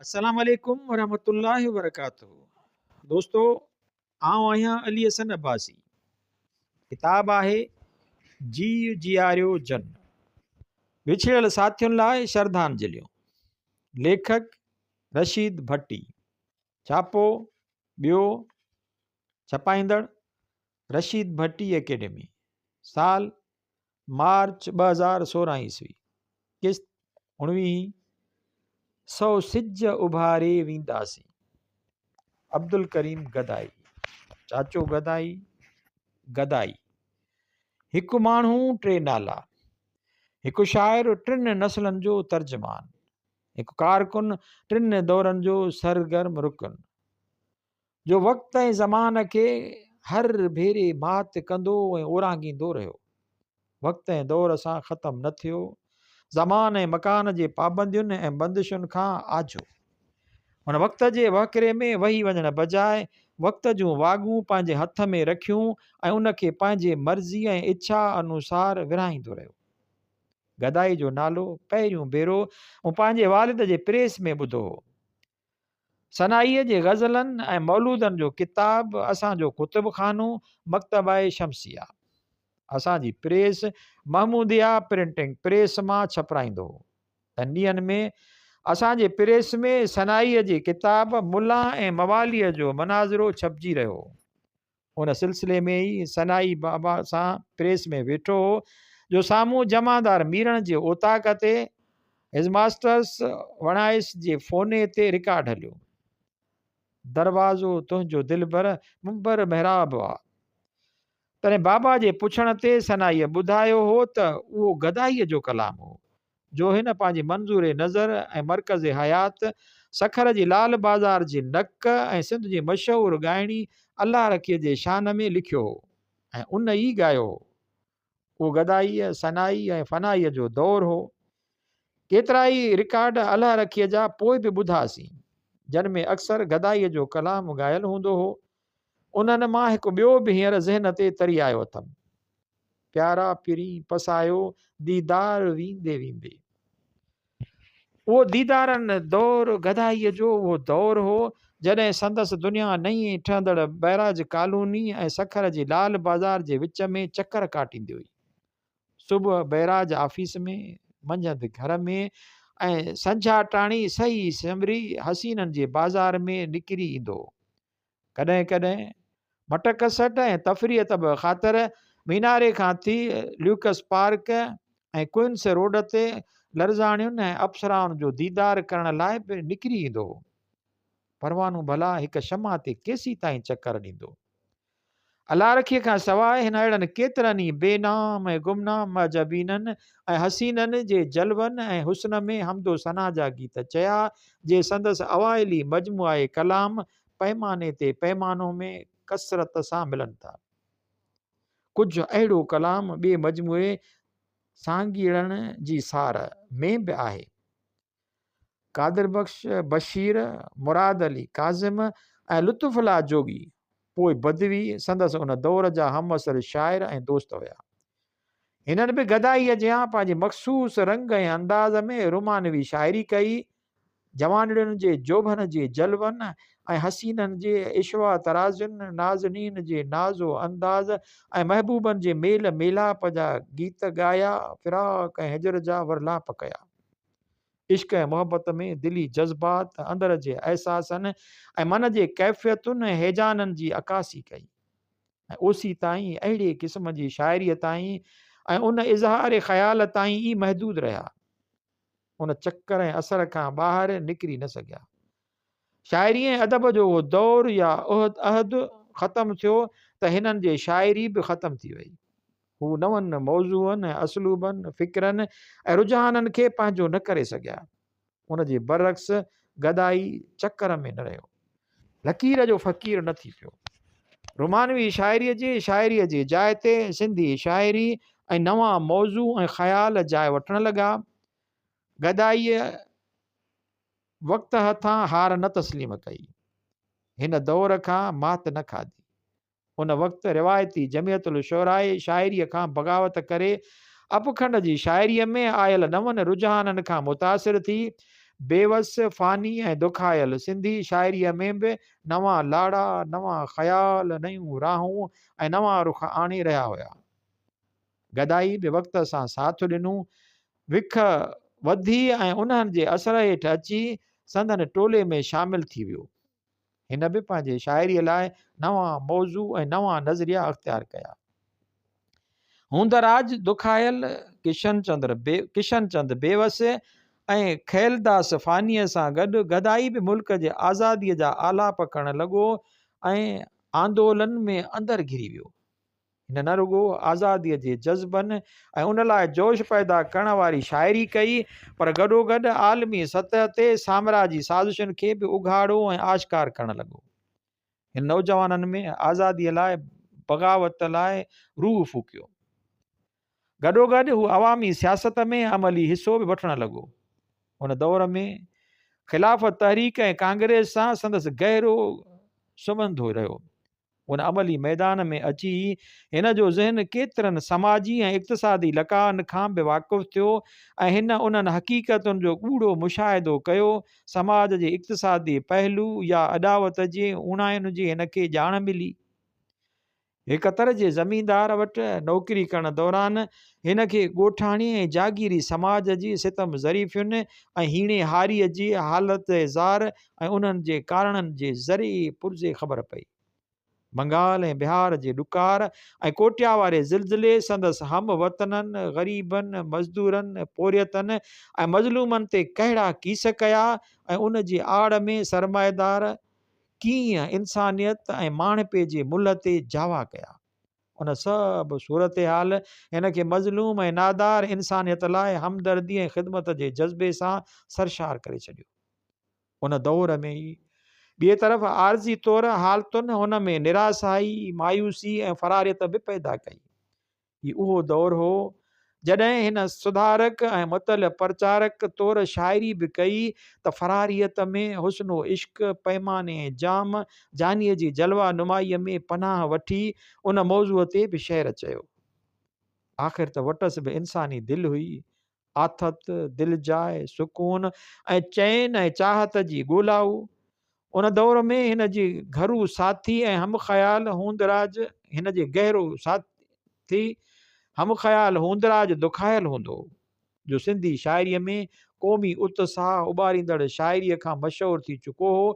السلام عليڪم ورحمة الله وبرڪاته دوستو آئون آهيان علي حسن عباسي ڪتاب آهي جيء جياريو جن وڇڙيل ساٿين لاء شرڌانجليون ليکڪ رشيد ڀٽي ڇاپو ٻيو ڇپائيندڙ رشيد ڀٽي اڪيڊمي سال مارچ 2016 عيسوي، قسط اڻويهين، سو سج اڀاري وينداسين. عبدالڪريم گدائي، چاچو گدائي، گدائي. هڪ ماڻهو ٽي نالا. هڪ شاعر ٽن نسلن جو ترجمان. هڪ ڪارڪن ٽن دورن جو سرگرم رڪن. جو وقت ۽ زمان کي هر ڀيري مات ڪندو ۽ اورانگهيندو رهيو. وقت ۽ دور سان ختم نه ٿيو. زمان ۽ مڪان جي پابندين ۽ بندشن کان آجو. هن وقت جي وهڪري ۾ وهي وڃڻ بجاء وقت جون واڳون پنهنجي هٿ ۾ رکيون ۽ ان کي پنهنجي مرضي ۽ اڇا انوسار ورهائيندو رهيو. گدائي جو نالو پهريون ڀيرو مون پنهنجي والد جي پريس ۾ ٻڌو هو. ثنائيء جي غزلن ۽ مولودن جو ڪتاب اسان جو ڪتب خانو مڪتبه شمسيه اسان جي پريس محموديه پرنٽنگ پريس مان ڇپرائيندو هو. تن ڏينهن ۾ اسان جي پريس ۾ ثنائيء جي ڪتاب ملان ۽ مواليء جو مناظرو ڇپجي رهيو هو. ان سلسلي ۾ ئي ثنائي بابا سان پريس ۾ ويٺو هو جو سامهون جمعدار ميرڻ جي اوطاق تي his masters وڻائس جي فوني تي رڪارڊ هليو. دروازو تنهنجو دلبر منبر محراب آ. تڏهن بابا جي پڇڻ تي ثنائيء ٻڌايو هو ته اهو گدائيء جو ڪلام هو. جو هن پنهنجي منظور نظر ۽ مرڪز حيات سکر جي لال بازار جي نڪ ۽ سنڌ جي مشهور ڳائڻي الله رکيي جي شان ۾ لکيو هو ۽ ان ئي ڳايو هو. اهو گدائيء، ثنائي ۽ فنائيء جو دور هو. ڪيترائي رڪارڊ الله رکيي جا پوء به ٻڌاسين، جن ۾ اڪثر گدائيء جو ڪلام ڳايل هوندو هو. انهن مان هڪ ٻيو به هينئر ذهن تي تري آيو اٿم. پيارا پرين پسايو ديدار ويندي ويندي. اهو ديدارن دور گدائيء جو اهو دور هو، جڏهن سندس دنيا نئين ٺهندڙ بئراج ڪالوني ۽ سکر جي لال بازار جي وچ ۾ چڪر ڪاٽيندي هئي. صبح بئراج آفيس ۾، منجهند گهر ۾ ۽ سنجها ٽاڻي سهي سنڀري حسينن جي بازار ۾ نڪري ايندو هو. ڪڏهن ڪڏهن مٽڪسٽ ۽ تفريح طبع خاطر ميناري کان ٿي ليوڪس پارڪ ۽ ڪوئنس روڊ تي لرزاڻين ۽ اپسرائن جو ديدار ڪرڻ لاء به نڪري ايندو هو. پروانو ڀلا هڪ شمع تي ڪيسيتائين چڪر ڏيندو. الله رکيي کان سواء هن اهڙن ڪيترن ئي بي نام ۽ گمنام مهجبينن ۽ حسينن جي جلون ۽ حسن ۾ حمد و ثنا جا گيت چيا، جي سندس اوائلي مجموعه ڪلام پيماني تي پيمانو ۾ ڪثرت سان ملن ٿا. ڪجهه اهڙو ڪلام ٻئي مجموعي سانگيئڙن جي سار ۾ به آهي. قادر بخش بشير، مراد علي ڪاظم ۽ لطف الله جوڳي، پوء بدوي، سندس ان دور جا همعصر شاعر ۽ دوست هيا. هنن به گدائيء جيان پنهنجي مخصوص رنگ ۽ انداز ۾ رومانوي شاعري ڪئي. جوانڙين جي جوڀن جي جلون ۽ حسينن جي عشوه طرازين، نازنين جي ناز و انداز ۽ محبوبن جي ميل ميلاپ جا گيت ڳايا، فراق ۽ هجر جا ورلاپ ڪيا. عشق ۽ محبت ۾ دلي جذبات، اندر جي احساسن ۽ من جي ڪيفيتن ۽ هيجانن جي عڪاسي ڪئي ۽ اوسيتائين اهڙي قسم جي شاعريء تائين ۽ ان اظهار خيال تائين ئي محدود رهيا. ان چڪر ۽ اثر کان ٻاهر نڪري نه سگهيا. شاعري ۽ ادب جو اهو دور يا عهد ختم ٿيو ته هنن جي شاعري به ختم ٿي وئي. هو نون موضوعن ۽ اسلوبن، فڪرن ۽ رجحانن کي پنهنجو نه ڪري سگهيا. ان جي برعڪس گدائي چڪر ۾ نه رهيو. لڪير جو فقير نه ٿي پيو. رومانوي شاعريء جي شاعريء جي جاء تي سنڌي شاعري ۽ نوان موضوع ۽ خيال جاء وٺڻ لڳا. گدائيء وقت هٿان هار نه تسليم ڪئي. هن دور کان مات نه کاڌي. ان وقت روايتي جمعيت الشعراء شاعريء کان بغاوت ڪري اپکنڊ جي شاعريء ۾ آيل نون رجحانن کان متاثر ٿي بيوس، فاني ۽ دکايل سنڌي شاعريء ۾ به نوان لاڙا، نوان خيال، نيون راهون ۽ نوان رخ آڻي رهيا هيا. گدائي به وقت سان ساٿ ڏنو، وک وڌي ۽ انهن جي اثر هيٺ اچي سندن ٽولي ۾ شامل ٿي ويو. هن به پنهنجي شاعريء لاء نوان موضوع ۽ نوان نظريا اختيار ڪيا. هوندراج دکايل، ڪشن چندر ڪشن چند بيوس ۽ کيلداس فانيء سان گڏ گدائي به ملڪ جي آزاديء جا آلاپ ڪرڻ لڳو ۽ آندولن ۾ اندر گهري ويو. هن نه رڳو آزاديء جي جذبن ۽ ان لاء جوش پيدا ڪرڻ واري شاعري ڪئي، پر گڏوگڏ عالمي سطح تي سامراجي سازشن کي به اگهاڙو ۽ آشڪار ڪرڻ لڳو. هن نوجوانن ۾ آزاديء لاء بغاوت لاء روح ڦوڪيو. گڏوگڏ هو عوامي سياست ۾ عملي حصو به وٺڻ لڳو. ان دور ۾ خلافت تحريڪ ۽ ڪانگريس سان سندس گهرو سنٻنڌ رهيو. ان عملي ميدان ۾ اچي هن جو ذهن ڪيترن سماجي ۽ اقتصادي لقائن کان به واقف ٿيو ۽ هن انهن حقيقتن جو ڳوڙهو مشاهدو ڪيو، سماج جي اقتصادي پهلو يا اڏاوت جي اوڻاين جي هن کي ڄاڻ ملي. هڪ تر جي زميندار وٽ نوڪري ڪرڻ دوران هن کي ڳوٺاڻي ۽ جاگيري سماج جي ستم ظريفين ۽ هيڻي هاريء جي حالت زار ۽ انهن جي ڪارڻن جي ذري پرزي خبر پئي. بنگال ۽ بهار جي ڏڪار ۽ ڪوٽيا واري زلزلي سندس هم وطنن، غريبن، مزدورن، پورهيتن ۽ مظلومن تي ڪهڙا ڪيس ڪيا ۽ ان جي آڙ ۾ سرمائيدار ڪيئن انسانيت ۽ ماڻهپي جي ملهه تي جاوا ڪيا. ان سڀ صورتحال هن کي مظلوم ۽ نادار انسانيت لاء همدردي ۽ خدمت جي جذبي سان سرشار ڪري ڇڏيو. ان دور ۾ ئي ٻئي طرف عارضي طور حالتن هن ۾ نراسائي، مايوسي ۽ فراريت به پيدا ڪئي. هي اهو دور هو، جڏهن هن سڌارڪ ۽ مطلع پرچارڪ طور شاعري به ڪئي ته فراريت ۾ حسن و عشق، پيماني ۽ جام جانيء جي جلوه نمائيء ۾ پناهه وٺي ان موضوع تي به شعر چيو. آخر ته وٽس به انساني دل هئي، آٿت، دلجاء، سڪون ۽ چين ۽ چاهت جي ڳولا هو. ان دور ۾ هن جي گهرو ساٿي ۽ هم خيال هوندراج هن جي گهرو ساٿي هم خيال هوندراج دکايل هوندو هو، جو سنڌي شاعريء ۾ قومي اتساهه اٻاريندڙ شاعريء کان مشهور ٿي چڪو هو.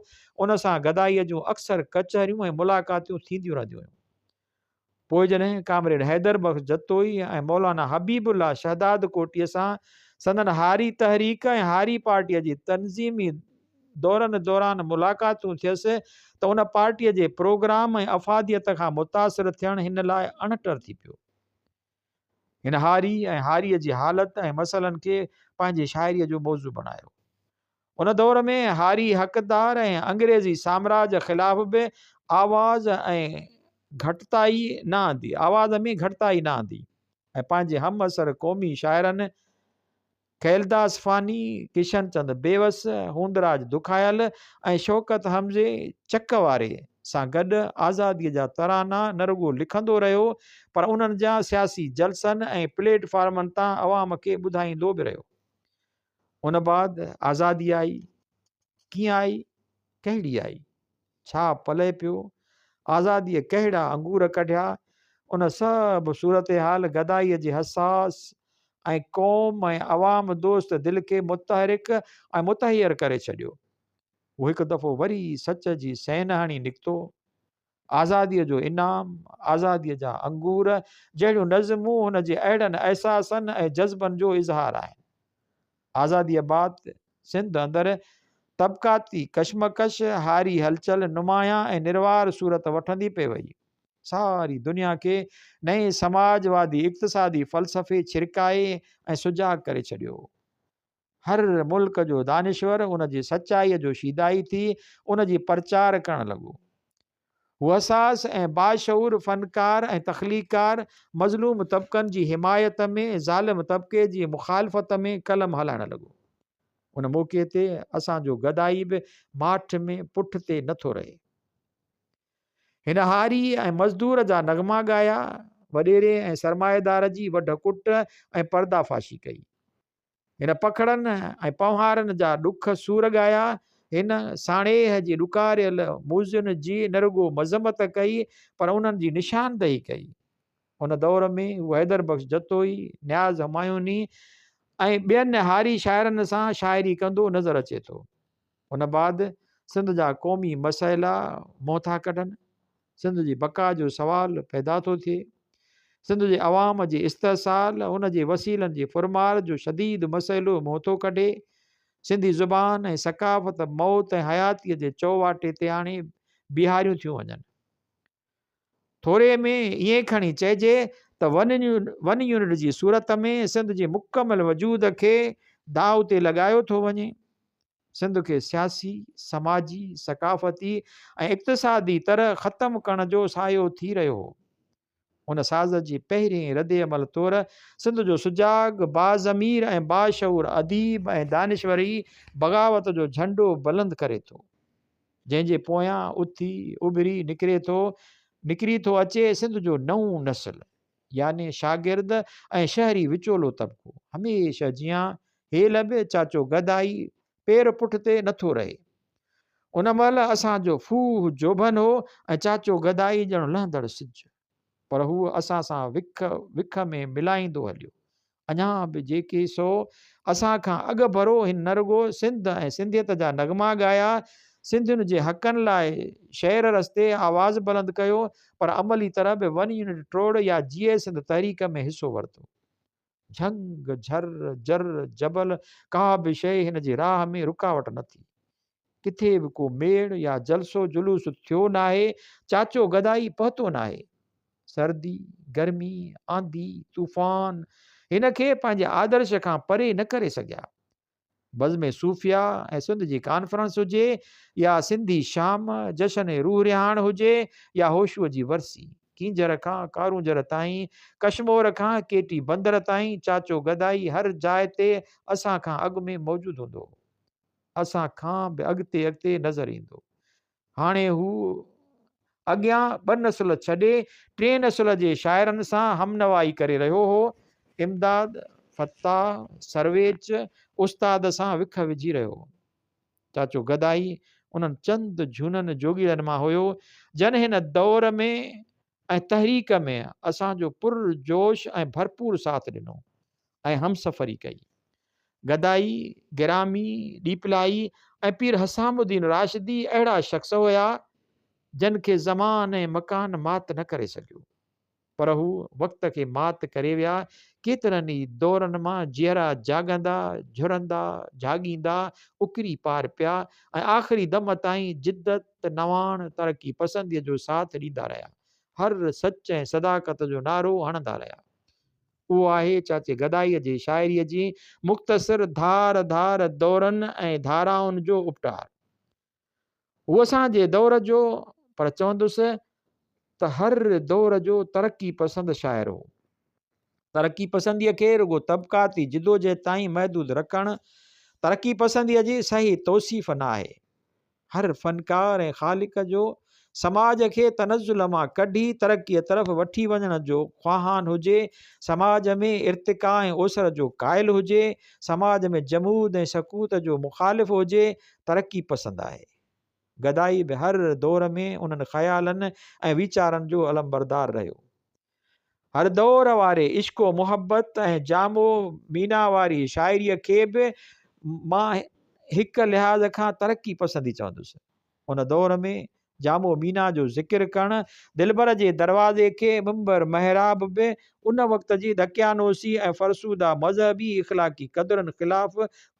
ان سان گدائيء جون اڪثر ڪچهريون ۽ ملاقاتيون ٿينديون رهنديون هيون. پوء جڏهن ڪامريڊ حيدر بخش جتوئي ۽ مولانا حبيب الله شهداد ڪوٽيء سان سندن هاري تحريڪ ۽ هاري پارٽيء جي تنظيمي دورن دوران ملاقاتون ٿيس ته ان پارٽيء جي پروگرام ۽ افاديت کان متاثر ٿيڻ هن لاء اڻٽر ٿي پيو. هن هاري ۽ هاريء جي حالت ۽ مسئلن کي پنهنجي شاعريء جو موضوع بڻايو. ان دور ۾ هاري حقدار ۽ انگريزي سامراج خلاف به آواز ۽ گهٽتائي نه آندي آواز ۾ گهٽتائي نه آندي ۽ پنهنجي همعصر قومي شاعرن کيلداس فاني، ڪشن چند بيوس، هوندراج دکايل ۽ شوڪت حمزي چڪ واري سان گڏ آزاديء جا ترانا نه رڳو لکندو رهيو پر انهن جا سياسي جلسن ۽ پليٽ فارمن تان عوام کي ٻڌائيندو به رهيو. ان بعد آزادي آئي. ڪيئن آئي؟ ڪهڙي آئي؟ ڇا پلئه پيو؟ آزاديء ڪهڙا انگور ڪڍيا؟ ان سڀ صورتحال گدائيء جي حساس ۽ قوم ۽ عوام دوست دل کي متحرڪ ۽ متحير ڪري ڇڏيو. هو هڪ دفعو وري سچ جي سين هڻي نڪتو. آزاديء جو انعام، آزاديء جا انگور جهڙيون نظمون هن جي اهڙن احساسن ۽ جذبن جو اظهار آهن. آزاديء بعد سنڌ اندر طبقاتي ڪشمڪش، هاري هلچل نمايان ۽ نروار صورت وٺندي پئي وئي. ساري دنيا کي نئين سماجوادي اقتصادي فلسفي ڇرڪائي ۽ سجاڳ ڪري ڇڏيو هو. هر ملڪ جو دانشور ان جي سچائيء جو شيدائي ٿي ان جي پرچار ڪرڻ لڳو. هو حساس ۽ باشعور فنڪار ۽ تخليقڪار، مظلوم طبقن جي حمايت ۾ ظالم طبقي جي مخالفت ۾ قلم هلائڻ لڳو. ان موقعي تي اسان جو گدائي به ماٺ ۾ پٺ تي نه ٿو رهي. هن هاري ۽ مزدور جا نغما ڳايا، وڏيري ۽ سرمائيدار جي وڍ ڪٽ ۽ پرده فاشي ڪئي. هن پکڙن ۽ پنهوارن جا ڏک سور ڳايا. هن ساڻيهه جي ڏڪاريل موذين جي نه رڳو مذمت ڪئي پر انهن جي نشاندهي ڪئي. ان دور ۾ هو حيدر بخش جتوئي، نياز همايوني ۽ ٻين هاري شاعرن سان شاعري ڪندو نظر اچي ٿو. ان بعد سنڌ جا قومي مسئلا منهن ٿا ڪڍن. سنڌ جي بقا جو سوال پيدا ٿو ٿئي. سنڌ جي عوام جي استحصال، ان جي وسيلن جي ڦرمار جو شديد مسئلو منهن ٿو ڪڍي. سنڌي زبان ۽ ثقافت موت ۽ حياتيء جي چؤواٽي تي آڻي بيهاريون ٿيون وڃن. ٿوري ۾ ائين کڻي چئجي ته ون يونٽ جي صورت ۾ سنڌ جي مڪمل وجود کي داء تي لڳايو ٿو وڃي. سنڌ کي سياسي، سماجي، ثقافتي ۽ اقتصادي طرح ختم ڪرڻ جو سعيو ٿي رهيو هو. ان سازش جي پهرين ردعمل طور سنڌ جو سجاڳ، باضمير ۽ باشعور اديب ۽ دانشور ئي بغاوت جو جهنڊو بلند ڪري ٿو، جنهن جي پويان اٿي، اڀري نڪري ٿو نڪري ٿو اچي سنڌ جو نئون نسل. يعني شاگرد ۽ شهري وچولو طبقو، هميشه جيان هيل به چاچو گدائي پير پٺتي نٿو رهي. ان مهل اسان جو ڦوهه جوڀن هو ۽ چاچو گدائي ڄڻ لهندڙ سج. پر هو اسان سان وک وک ۾ ملائيندو هليو. اڃا به جيڪي سو اسان کان اڳڀرو هن نه رڳو سنڌ ۽ سنڌيت جا نغما ڳايا، سنڌين جي حقن لاء شعر رستي آواز بلند ڪيو پر عملي طرح به ون يونٽ ٽوڙ يا جيئي سنڌ تحريڪ ۾ حصو ورتو. جهنگ، جھر، جر، جبل ڪا به شيء هن جي راهه ۾ رڪاوٽ نه ٿي. ڪٿي به ڪو ميڙ يا جلسو جلوس ٿيو ناهي، چاچو گدائي پهتو ناهي. سردي، گرمي، آنڌي، طوفان هن کي پنهنجي آدرش کان پري نه ڪري سگهيا. بزم صوفيا ۽ سنڌ جي ڪانفرنس هجي يا سنڌي شام، جشن روح رهاڻ هجي يا هوشوء جي ورسي، ڪينجهر کان ڪارونجهر تائين، ڪشمور کان ڪيٽي بندر تائين چاچو گدائي هر جاء تي اسان کان اڳ ۾ موجود هوندو هو. اسان کان به اڳتي اڳتي نظر ايندو. هاڻي هو اڳيان ٻه نسل ڇڏي ٽئين نسل جي شاعرن سان همنوائي ڪري رهيو هو. امداد، فتاح، سرويچ استاد سان وک وجهي رهيو هو. چاچو گدائي انهن چند جهونن جوڳيڙن مان هيو، جن هن دور ۾ ۽ تحريڪ ۾ اسان جو پر جوش ۽ ڀرپور ساٿ ڏنو ۽ همسفري ڪئي. گدائي، گرامي، ڏيپلائي ۽ پير حسام الدين راشدي اهڙا شخص هيا، جن کي زمان ۽ مڪان مات نه ڪري سگهيو. پر هو وقت کي مات ڪري ويا. ڪيترن ئي دورن مان جيئرا جاڳندا، جهرندا، جهاڳيندا، اڪري پار پيا ۽ آخري دم تائين جدت، نواڻ، ترقي پسنديء جو ساٿ ڏيندا رهيا. هر سچ ۽ صداقت جو نعرو هڻندا رهيا. اهو آهي چاچي گدائيء جي شاعريء جي مختصر ڌار ڌار دورن ۽ ڌارائن جو اپٽار. هو اسان جي دور جو پر چوندس ته هر دور جو ترقي پسند شاعر هو. ترقي پسنديء کي رڳو طبقاتي جدوجهد تائين محدود رکڻ ترقي پسنديء جي صحيح توصيف نه آهي. هر فنڪار ۽ خالق جو سماج کي تنزل مان ڪڍي ترقيء طرف وٺي وڃڻ جو خواهان هجي، سماج ۾ ارتقا ۽ اوسر جو قائل هجي، سماج ۾ جمود ۽ سڪوت جو مخالف هجي، ترقي پسند آهي. گدائي به هر دور ۾ انهن خيالن ۽ ويچارن جو علمبردار رهيو. هر دور واري عشق و محبت ۽ جامو مينا واري شاعريء کي به مان هڪ لحاظ کان ترقي پسندي چوندس. ان دور ۾ جامو مينا جو ذڪر ڪرڻ، دلبر جي دروازي کي منبر محراب به ان وقت جي دقيانوسي ۽ فرسوده مذهبي اخلاقي قدرن خلاف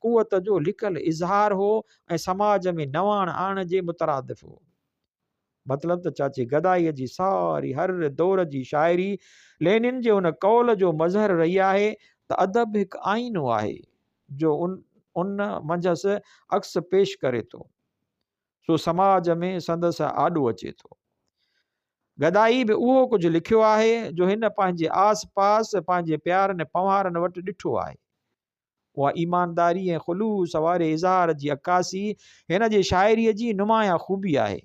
قوت جو لڪل اظهار هو ۽ سماج ۾ نواڻ آڻڻ جي مترادف هو. مطلب ته چاچي گدائيء جي ساري هر دور جي شاعري لينن جي ان قول جو مظهر رهي آهي ته ادب هڪ آئينو آهي جو ان منجهس عڪس پيش ڪري ٿو سو سماج ۾ سندس آڏو اچي ٿو. گدائي به اهو ڪجهه لکيو آهي جو هن پنهنجي آس پاس پنهنجي پيارن پنهوارن وٽ ڏٺو آهي. اها ايمانداري ۽ خلوص واري اظهار جي عڪاسي هن جي شاعريء جي نمايان خوبي آهي.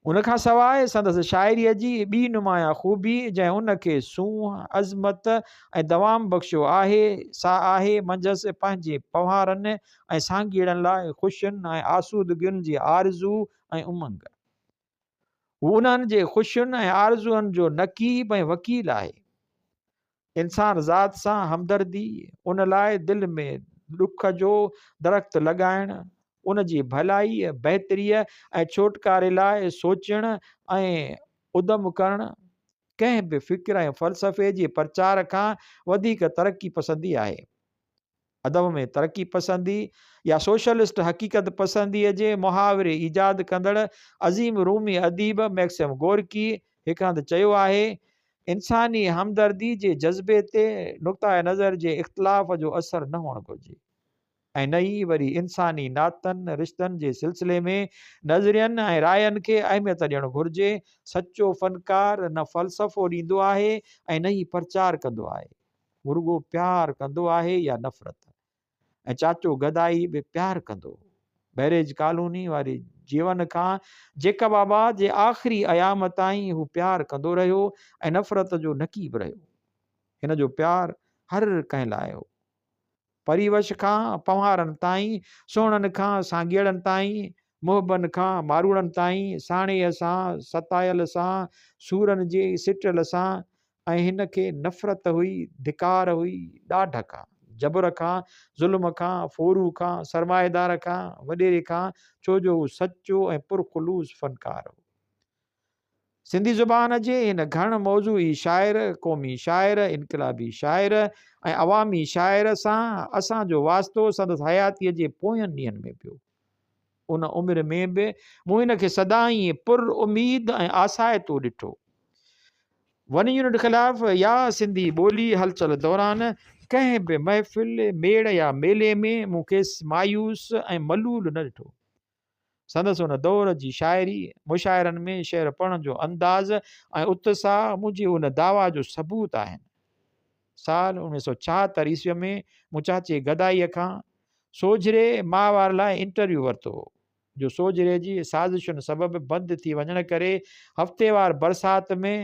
ان کان سواء سندس شاعريء جي ٻي نمايان خوبي جنهن ان کي سونهن، عظمت ۽ دوام بخشيو آهي، سا آهي منجهس پنهنجي پنهوارن ۽ سانگيئڙن لاء خوشين ۽ آسودگين جي آرزو ۽ امنگ. هو انهن جي خوشين ۽ آرزوئن جو نقيب ۽ وڪيل آهي. انسان ذات سان همدردي، ان لاء دل ۾ ڏک جو درخت لڳائڻ، ان جي ڀلائيء، بهتريء ۽ ڇوٽڪاري لاء سوچڻ ۽ ادم ڪرڻ، ڪنهن به فڪر ۽ فلسفي جي پرچار کان وڌيڪ ترقي پسندي آهي. ادب ۾ ترقي پسندي يا سوشلسٽ حقيقت پسنديء جي محاوري ايجاد ڪندڙ عظيم رومي اديب ميڪسم گورڪي هڪ هنڌ چيو آهي، انساني همدردي جي جذبي تي نقطه نظر جي اختلاف جو اثر نه هئڻ گهرجي ۽ نه ئي وري انساني ناتن رشتن جي سلسلي ۾ نظرين ۽ راين کي اهميت ڏيڻ گهرجي. سچو فنڪار نه فلسفو ڏيندو آهي ۽ نه ئي پرچار ڪندو آهي. هو رڳو پيار ڪندو آهي يا نفرت؟ ۽ چاچو گدائي به پيار ڪندو هو. بئريج ڪالوني واري جيون کان جيڪب آباد جي آخري ايام تائين هو پيار ڪندو رهيو ۽ نفرت جو نقيب رهيو. هن جو پيار هر ڪنهن لاء هو. پريوش کان پنهوارن تائين، سهڻن کان سانگيئڙن تائين، محبن کان ماروئڙن تائين، ساڻيهه سان، ستايل سان، سورن جي سٽيل سان ۽ هن کي نفرت هئي، ڌڪار هئي، ڏاڍ کان، جبر کان، ظلم کان، ڦورو کان، سرمائيدار کان، وڏيري کان، ڇو جو هو سچو ۽ پرخلوص فنڪار هو. سنڌي زبان جي هن گهڻ موضوعي شاعر، قومي شاعر، انقلابي شاعر ۽ عوامي شاعر سان اسان جو واسطو سندس حياتيء جي پوين ڏينهن ۾ پيو. ان عمر ۾ به مون هن کي سدائين پر اميد ۽ آسائتو ڏٺو. ون يونٽ خلاف يا سنڌي ٻولي هلچل دوران ڪنهن به محفل، ميڙ يا ميلي ۾ مون کيس مايوس ۽ ملول نه ڏٺو. سندس ان دور جي شاعري، مشاعرن ۾ شعر پڙهڻ جو انداز ۽ اتساهه منهنجي ان دعويٰ جو ثبوت آهن. سال 1976 عيسويء ۾ مون چاچي گدائيء کان سوجهري ماهوار لاء انٽرويو ورتو هو. جو سوجهري جي سازشن سبب بند ٿي وڃڻ ڪري هفتيوار برسات ۾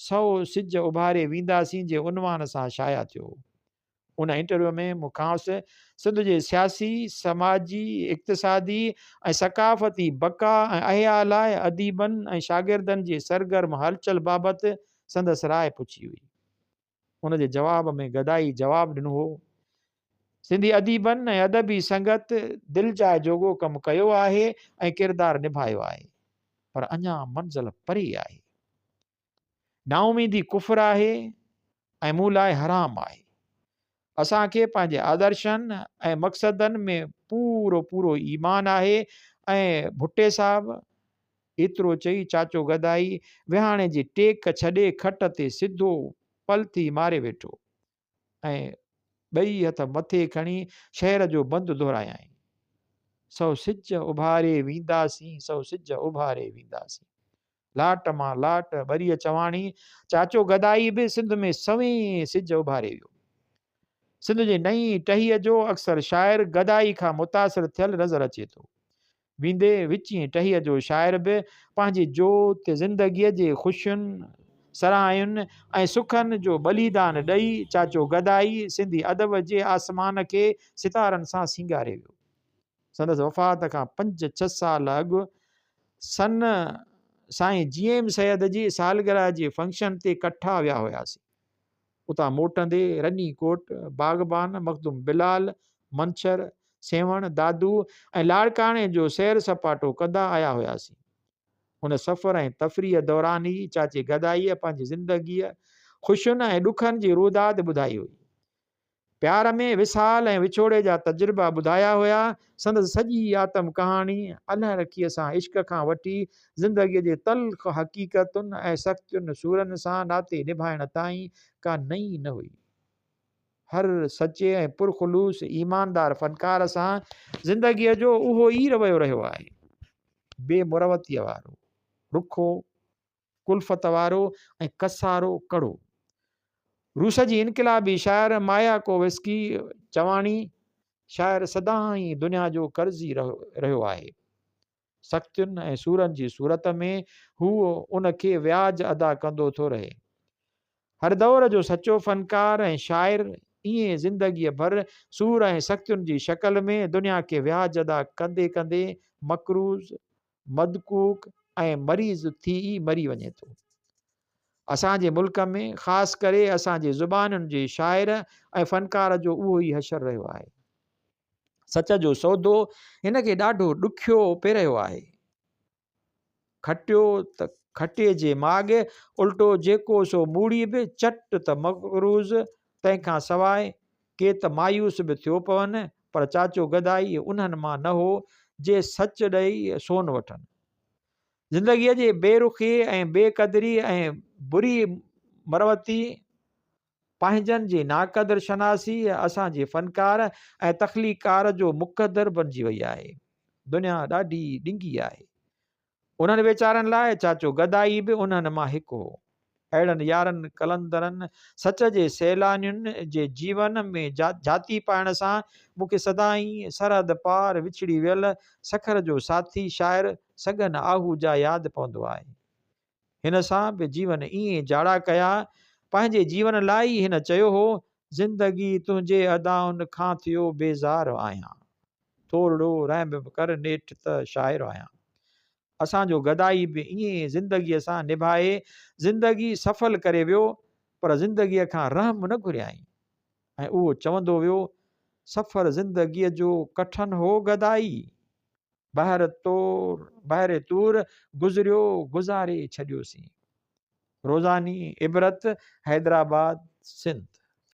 سئو سج اڀاري وينداسين جي عنوان سان شايع ٿيو هو. ان انٽرويو ۾ مون کانئس سنڌ جي سياسي، سماجي، اقتصادي ۽ ثقافتي بقا ۽ احياء لاء اديبن ۽ شاگردن جي سرگرم هلچل بابت سندس راء پڇي هئي. ان جي جواب ۾ گدائي جواب ڏنو هو، سنڌي اديبن ۽ ادبي سنگت دلجاء جوڳو ڪم ڪيو آهي ۽ ڪردار نڀايو آهي، پر اڃا منزل پري آهي. نااميدي ڪفر آهي ۽ مون لاء حرام آهي. اسان کي پنهنجي آدرشن ۽ مقصدن ۾ پورو پورو ايمان آهي ۽ ڀٽي صاحب ايترو چئي چاچو گدائي وهاڻي جي ٽيڪ ڇڏي کٽ تي سڌو پلٿي ماري ويٺو ۽ ٻئي هٿ مٿي کڻي شعر جو بند دهرايائين. سو سج اڀاري وينداسين، سو سج اڀاري وينداسين. لاٽ مان لاٽ ٻريء چواڻي چاچو گدائي به سنڌ ۾ سوين سج اڀاري ويو. سنڌ جي نئين ٽهيء جو اڪثر شاعر گدائي کان متاثر ٿيل نظر اچي ٿو. ويندي وچين ٽهيء جو شاعر به پنهنجي جوت زندگيء جي خوشين، سرهاين ۽ سکن جو ٻليدان ڏئي چاچو گدائي سنڌي ادب جي آسمان کي ستارن سان سينگاري ويو. سندس وفات کان پنج ڇهه سال اڳ سن سائين جي ايم سيد جي سالگرهه جي فنڪشن تي ڪٺا ويا هياسين. اتان موٽندي رني ڪوٽ، باغبان، مخدوم بلال، منڇر، سيوهڻ، دادو ۽ لاڙڪاڻي جو سير سپاٽو ڪندا آيا هياسين. ان سفر ۽ تفريح دوران ئي چاچي گدائيء پنهنجي زندگيء، خوشين ۽ ڏکن جي روداد ٻڌائي هئي. پيار ۾ وصال ۽ وڇوڙي جا تجربا ٻڌايا هيا. سندس سڄي آتم ڪهاڻي الهه رکيء سان عشق کان وٺي زندگيء جي تلخ حقيقتن ۽ سختين سورن سان ناتي نڀائڻ تائين ڪا نئين نه هئي. هر سچي ۽ پرخلوص ايماندار فنڪار سان زندگيء جو اهو ئي رويو رهيو آهي. بي مروتيء وارو، رکو، ڪلفت وارو ۽ ڪسارو ڪڙو. روس جي انقلابي شاعر ماياڪووسڪي چواڻي، شاعر سدائين دنيا جو قرضي رهيو آهي. سختين ۽ سورن جي صورت ۾ هو ان کي وياج ادا ڪندو ٿو رهي. هر دور جو سچو فنڪار ۽ شاعر ائين زندگيء ڀر سور ۽ سختين جي شڪل ۾ دنيا کي وياج ادا ڪندي ڪندي مقروض، مدڪوڪ ۽ مريض ٿي ئي مري وڃي ٿو. اسان جي ملڪ ۾ خاص ڪري اسان جي زبانن جي شاعر ۽ فنڪار جو اهو ئي حشر رهيو آهي. سچ جو سودو هن کي ڏاڍو ڏکيو پئي رهيو آهي. کٽيو ته کٽي جي ماڳ، الٽو جيڪو سو موڙي به چٽ ته مقروض، تنهن کان سواء ڪي ته مايوس به ٿيو پون، پر چاچو گدائي انهن مان نه هو، جي سچ ڏئي سون وٺن. زندگيء جي بي رخي ۽ بي قدري ۽ بري مروتي، پنهنجن جي ناقدر شناسي اسان جي فنڪار ۽ تخليقڪار جو مقدر بنجي وئي آهي. دنيا ڏاڍي ڏنگي آهي. انهن ويچارن لاء چاچو گدائي به انهن مان هڪ هو. اهڙن يارن قلندرن، سچ جي سيلانين جي جيون ۾ جهاتي پائڻ سان مون کي سدائين سرحد پار وڇڙي ويل سکر جو ساٿي شاعر سڳن آهوجا ياد پوندو آهي. هن سان به جيون ائين جاڙا ڪيا. پنهنجي جيون لاء ئي هن چيو هو، زندگي تنهنجي ادائن کان ٿيو بيزار آهيان. ٿورڙو رحم به ڪر نيٺ ته شاعر آهيان. اسان جو گدائي به ائين زندگيء سان نڀائي زندگي سڦل ڪري ويو، پر زندگيء کان رحم نه گهريائين ۽ اهو چوندو ويو، سفر زندگيء جو ڪٺن هو گدائي! بحر طور بحر طور گذريو گذاري ڇڏيوسين. روزاني عبرت حيدرآباد سنڌ.